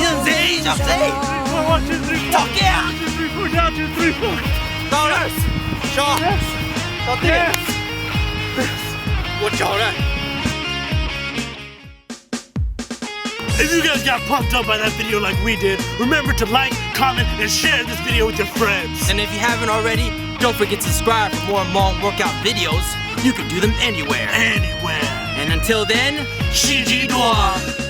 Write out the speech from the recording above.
Ntxiv, ntxiv. Tau kiag. Tau lawm. Tso. Tso tiag. Ua tsaug na. If you guys got pumped up by that video like we did, remember to like, comment, and share this video with your friends. And if you haven't already, don't forget to subscribe for more Hmong workout videos. You can do them anywhere. Anywhere. And until then, sib ntsib dua.